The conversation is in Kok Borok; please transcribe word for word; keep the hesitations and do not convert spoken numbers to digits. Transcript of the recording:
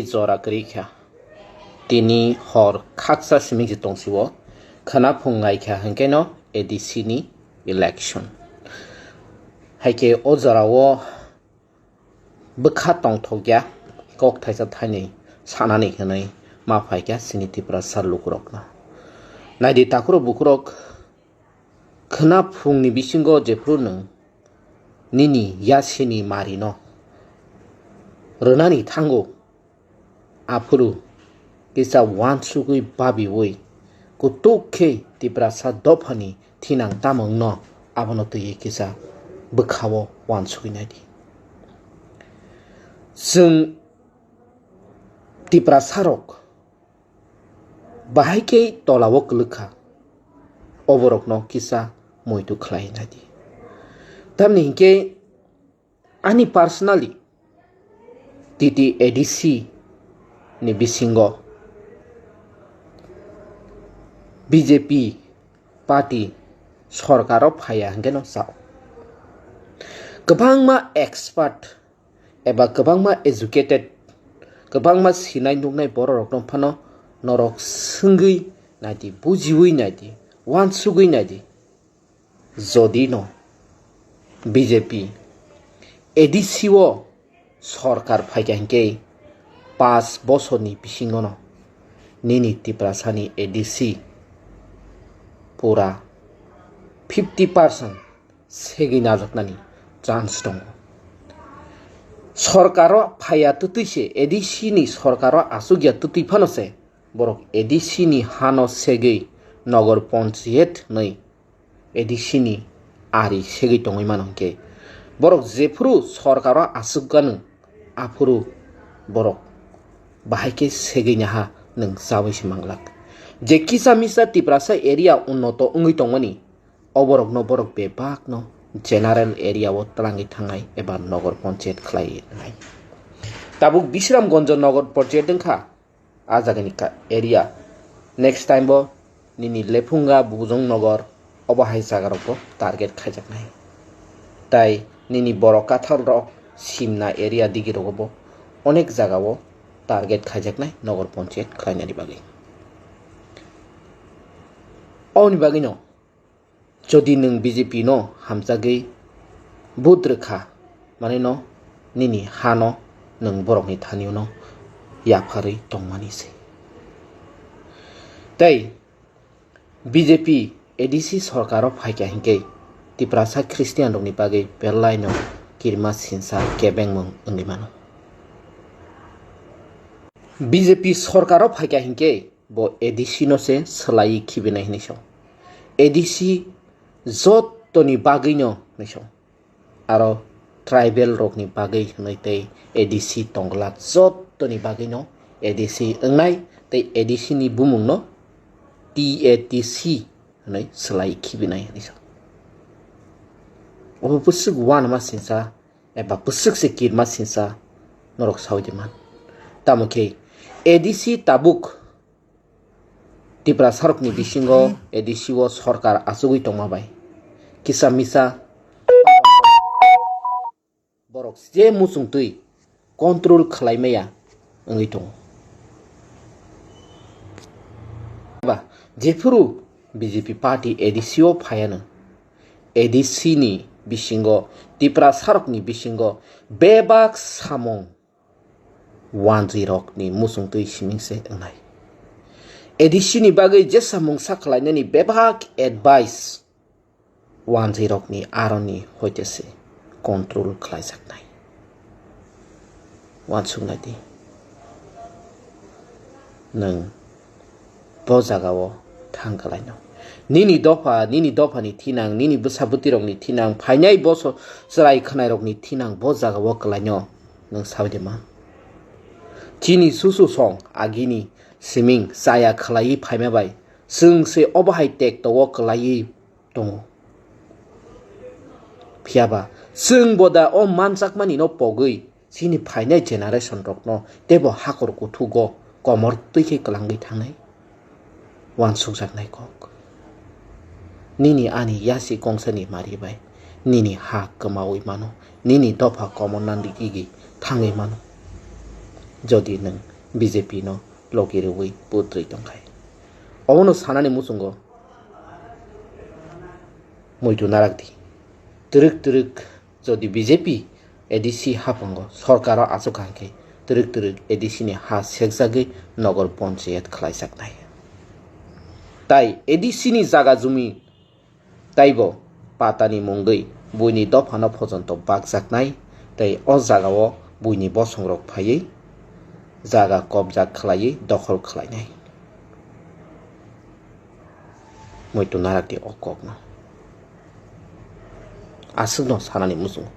jora kwrwi kha. Tini hor khaksa simi se tongsi-o khwnaphung nai kha hwnkhe no A D C ni election. Haikhe o jora-o bwkha tongthokya kok thaisa thainwi sanani hwnwi ma phaikha chini Tiprasa lukurokno. Naidi takhurok bukhurok, khwnaphungni bisingo jephru nwng nini yasini marino rwnani thango, aphuru kisa uansugwi babiui kutuk khe Tiprasa dophani thinang tamungno abono twiwi kisa bwkhao uansugwi naidi. Chwng Tiprasarok bahai khe tolao kwlwkha, oborokno kisa muitu khlai naidi. Tamni hinkhe ani personally T T A D C ni bisingo B J P party sorkaro phaiya hwnkhe no sao. Kwbangma expert eba kwbangma educated, kwbangma sinai nuknai bororokno phano norok swngwi naidi, bujiui naidi, uansugwi naidi. Jodi no B J P A D C o sorkar phaikha hinkhe paanch bosorni bisingono nini Tiprasani A D C pura fifty percent segwi najaknani chance tongo. Sorkaro phaiya twtwi se, A D C ni sorkaro achukya twtwi phano se borok A D C ni hano segwi nogor ponchayet hwnwi A D C ni ari segwi tongwi mano hinkhe borok jephuru sorkaro achukgano aphuru borok bahai khe segwi naha nwng chaui se manglak. Je kisa misa Tiprasa area unnoto wngwi tongmani, oborokno borok bebakno general area o twlangwi thangnai eba nogor ponchayat khlai nai. Tabuk Bisramganj nogor ponchayat wngkha a jagani ka-, area. Next time bo nini Lephunga, Bujong nogor obo hai jagarokbo target khaijaknai. Tai nini borok kathalrok Simna area digirogo bo onek jagao target khaijaknai nogor ponchayat khlainani bagwi. Oboni bagwino jodi nwng B J P no hamjagwi vote rwkha, manwi no nini ha no nwng borokni thani-o no yapharwi tongmani se. Tei B J P A D C sorkaro phaikha hinkhe Tiprasa Christian rokni bagwi belai no kirima sinsa kebengmung wngwi mano. B J P sorkaro phaikha hinkhe bo A D C no se swlaiwi khibinai hinwi sao. A D C jottoni bagwino hinwi sao. Aro tribal rokni bagwi hwnwi tei A D C tongglak jottoni bagwino A D C wngnai tei A D C ni bumungno T A T C hwnwi swlai khibinai hinwi sa. Obo bwswk uanama sinsa eba bwswk se kirima sinsa norok saui di man. Tamo khe A D C tabuk Tiprasarokni bisingo A D C o sorkar achugwi tongma bai kisa misa borok je muchungtwi control khlai maya wngwi tongo. Ba, jephuru B J P party A D C o phaiano, A D C ni bisingo, Tiprasarokni bisingo bebak samung wanjwi rokni muchungtwi siming se wngnai. A D C ni bagwi jesa mungsa khlainani bebak advice wanjwi rokni aroni hoite se control khlaijaknai. Uansuknai di. Nwng bo jagao thang kwlaino. Nini dopha, nini dophani thinang, nini bwsa bwtwirokni thinang, phainai boso chwrai khwnairokni thinang bo jagao kwlaino nwng saui de ma? Chini susu song agini siming chaya khwlaiwi phaima bai chwng se obo hai tekto o kwlaiwi tongo. Phiya ba, chwng bo da o manjakmani no pogwi chini phainai generation rokno teibo hakor kuthugo komor twi khe kwlangwi thangnai. Uansukjaknai kok. Nini ani yasi kongsani mari bai nini ha kwmaui mano, nini dopha komorna digigi thangwi mano. Jodi nwng B J P no logi rwui vote rwi tongkhai. Obono sanani muchungo muitu narakdi. Twrwk twrwk jodi B J P A D C haphango sorkaro achukha hwnkhe twrwk twrwk A D C ni ha sekjagwi nogor ponchayat khlaijaknai. Tai A D C ni jaga jumi taibo patani mungwi buini dophano phojonto bakjaknai, tei o jagao buini bosongrok phaiwi jaga kobja khlaiwi dokhol khlainai. Muitu narakdi o kokno. Aswkno sanani muchungo.